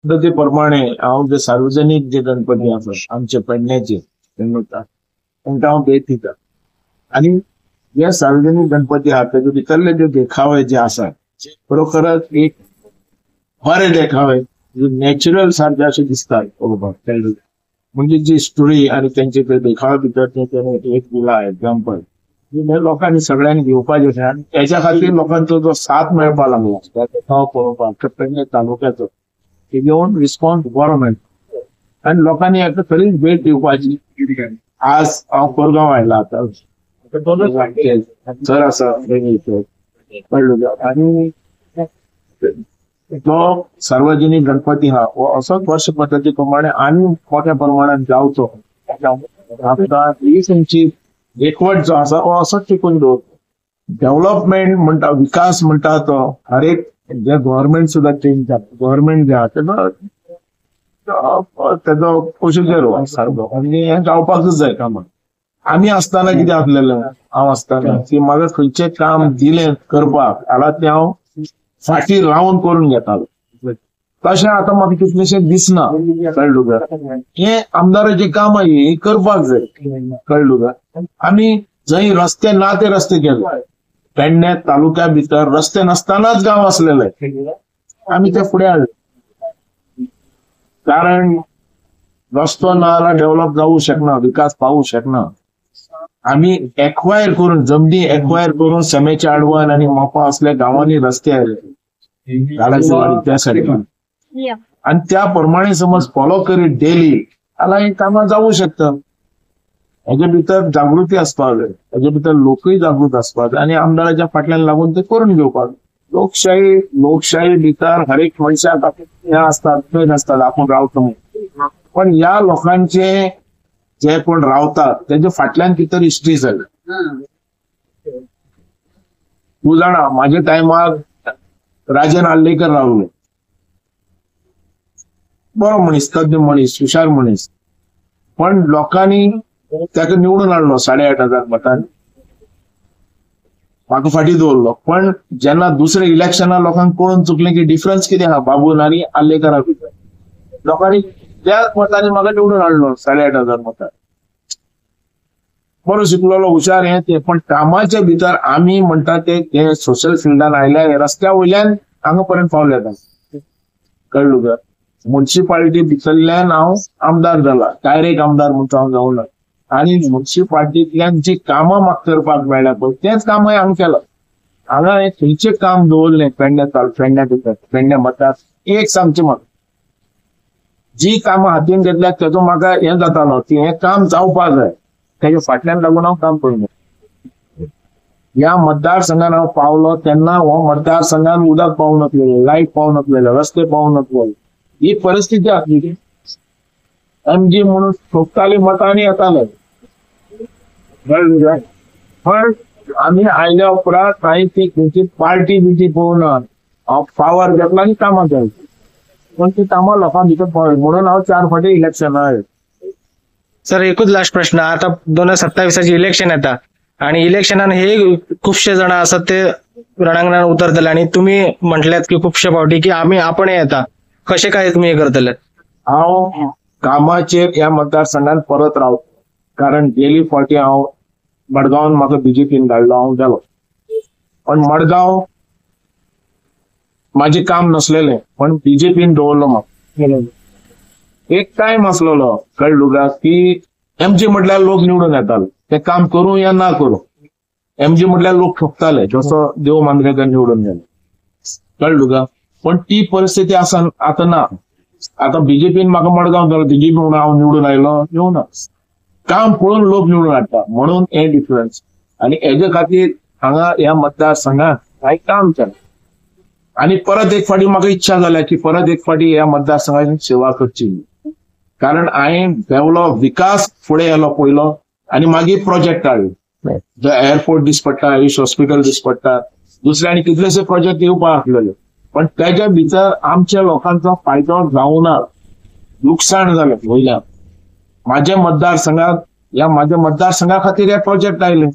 पद्दती प्रमाणे हांव जे सार्वजनीक जे गणपती आसा आमचे पेडण्याचे तांकां हांव भेट दिता आनी जे सार्वजनीक गणपती आहा तेजे भितरले जे देखावे जे आसा खरोखरच एक बरे देखावे, नॅचरल सारखे अशें दिसतात पळोवपाक. म्हणजे जी स्टोरी आनी तेंचे ते देखावे भितर तेणे एक दिला एग्जाम्पल लोकांनी सगळ्यांनी घेवपाचें आसा आनी तेच्या खातीर लोकांचो जो साथ मेळपाक लागला त्या देखाव पळोवपाक पेडणे तालुक्याचो घेवन रिस्पॉन्स बरो मेळटा आनी लोकांनी हाका खरीच भेट दिवपाची. आज हांव कोरगांव आयला आतां, सर आसा कळ्ळें. आनी जो सार्वजनीक गणपती हा हो असोच वर्ष पद्दती प्रमाणे आनी मोठ्या प्रमाणात जावचो, आमकां ही तुमची एकवट जो आसा हो असोच टिकून दवरचो. डेव्हलपमेंट म्हणटा, विकास म्हणटा तो हर एक जे गव्हर्मेंट सुद्दां चेंज जाता, गव्हर्मेंट जे आहा तेजो तेजो प्रोसिजर हो सारको आनी हें जावपाकच जाय कामां. आमी आसतना कितें आसलेलें, हांव आसतना की म्हाका खंयचें काम दिलें करपाक जाल्यार तें हांव फाटीं रावन करून घेतालो. तशें आतां म्हाका तितलेशें दिसना. कळ्ळें तुका? हें आमदाराचें काम हें करपाक जाय. कळ्ळें तुका? आमी जंय रस्ते ना ते रस्ते केले. पेडणे तालुक्या भितर रस्ते नासतनाच गांव आसलेले, आमी ते फुडें हाडले. कारण रस्तो ना जाल्यार डेव्हलप जावूं शकना, विकास पावूं शकना. आमी एक्वायर करून जमनी एक्वायर करून समेचे आडवन आनी मोपा असल्या गांवांनी रस्ते आयले त्या सायडीन आनी त्या प्रमाणे समज फॉलो करीत डेली जाल्यार ही कामां जावूं शकता. हेजे भितर जागृती आसपाक जाय, हेजे भितर लोकूय जागृत आसपाक जाय आनी आमदाराच्या फाटल्यान लागून ते करून घेवपाक. लोकशाही लोकशाही भितर हर एक मनशाक हें आसता, उमेद आसता आपूण रावता म्हणून. पण ह्या लोकांचे जे कोण रावतात तेजे फाटल्यान कितें तरी हिस्ट्री जाली. तूं जाणा म्हाज्या टायमार राजन आर्लेकर रावले, बरो मनीस, तज्ञ मनीस, हुशार मनीस, पण लोकांनी ताका निवडून हाडलो 8,500 मतांनी, म्हाका फाटीं दवरलो. पण जेन्ना दुसऱ्या इलेक्शना लोकांक कळून चुकलें की डिफरन्स कितें आहा बाबून आनी आर्लेकरा भितर, लोकांनी त्याच मतांनी म्हाका निवडून हाडलो 8,500 मतां. बरो शिकलेलो हुशार हें तें, पण कामाच्या भितर आमी म्हणटा ते सोशल फिल्डान आयल्या रस्त्या वयल्यान हांगा पर्यंत पावले. कळ्ळें तुका? मुन्सिपालिटी भितरल्यान हांव आमदार जाला, डायरेक्ट आमदार म्हणटा हांव जावं ना. आनी मुन्सिपालिटींतल्यान जी कामां म्हाका करपाक मेळ्ळ्या पळय तेंच काम हांवें हांगा केलां. हांगा हांवें खंयचें काम दवरलें पेडण्या पेडण्या भितर पेडण्या मतार एक सांगचें म्हाका जी कामां हातीन घेतल्या तेजो म्हाका हें जातालो की हें काम जावपाक जाय, तेजे फाटल्यान लागून हांव काम करूं. ह्या मतदारसंघान हांव पावलो तेन्ना हो मतदारसंघान उदक पावूं नासलेलें, लायट पावूं नासलेलें, रस्ते पावूं नासलेले, ही परिस्थिती आसली. एमजी म्हणून ठोकताली मतां आनी येताले. पण आमी आयल्या उपरांत कांय ती खंयची पार्टी बिटी पळोवना, हांव पावर घेतला आनी कामां केली, पण ती कामां लोकां भितर पावली म्हणून हांव 4 फावटी इलेक्शनाक आयलो. सर एकूच लास्ट प्रश्न, आता 2027 इलेक्शन येता आणि इलेक्शनान हे खुबशे जण आसात ते रणांगणात उतरतले आणि तुम्ही म्हटल्यात की खुबशे फावटी की आमी आपण येता, कशें काय तुमी हे करतले? हांव कामाचेर ह्या मतदारसंघात परत रावतो, कारण गेली फावटी हांव मडगांवान म्हाका बीजेपीन धाडलो, हांव गेलो, पण मडगांव म्हाजें काम नसलेलें पण बीजेपीन दवरलो म्हाका. एक टायम आसलेलो कळ्ळें तुका की एमजी म्हटल्यार लोक निवडून येताले, ते काम करूं या ना करूं, एमजी म्हटल्यार लोक ठोकताले, जसो देव मांद्रेकर निवडून गेले. कळ्ळें तुका? पण ती परिस्थिती आसा आतां ना. आतां बीजेपीन म्हाका मडगांव गेलो, बीजेपी म्हणून हांव निवडून आयलो येवना, काम पळोवन लोक निवडून हाडटा म्हणून हे डिफरन्स. आनी हेजे खातीर हांगा ह्या मतदारसंघात हांवें काम केलें आनी परत एक फावटी म्हाका इच्छा जाल्या की परत एक फावटी ह्या मतदारसंघाची सेवा करची, कारण हांवें डेव्हलप विकास फुडें येलो पयलो आनी मागीर प्रोजेक्ट हाडले, जो एअरपोर्ट दीस पडटा, आयुष हॉस्पिटल दीस पडटा, दुसरे आनी कितलेशे प्रोजेक्ट येवपाक आसलेले, पण तेच्या भितर आमच्या लोकांचो फायदो जावना, लुकसाण जालें. वयल्यान म्हाज्या मतदारसंघात ह्या म्हाज्या मतदारसंघा खातीर हे प्रोजेक्ट आयले,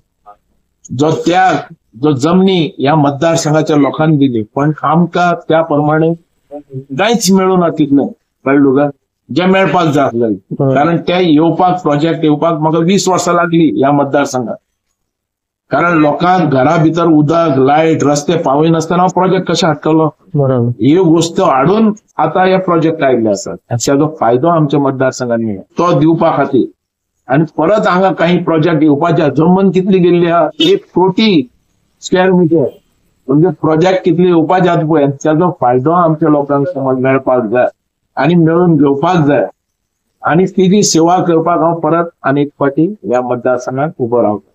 जो त्याग जो जमनी ह्या मतदारसंघाच्या लोकांनी दिली, पण आमकां त्या प्रमाणे कांयच मेळूं ना तितलें, कळ्ळें तुका, जें मेळपाक जाय आसलें. कारण ते येवपाक, प्रोजेक्ट येवपाक म्हाका 20 वर्सां लागली ह्या मतदारसंघात. कारण लोकांक घरा भितर उदक, लायट, रस्ते पावयनासतना प्रोजेक्ट कशें हाडटलो? ही गोष्ट हाडून आता हे प्रोजेक्ट आयिल्ले आसात. ताचो फायदो आमच्या मतदारसंघात मेळ्ळा तो दिवपा खातीर. आनी परत हांगा काही प्रोजेक्ट येवपाचे, जमन कितली गेल्ली आहा, 1 कोटी स्क्वेअर मिटर, म्हणजे प्रोजेक्ट कितले येवपाचे आहात पळय, ताचो फायदो आमच्या लोकांक समज मेळपाक जाय आनी मेळून घेवपाक जाय. आनी तेजी सेवा करपाक हांव परत आनी एक फावटी ह्या मतदारसंघात उबो रावता.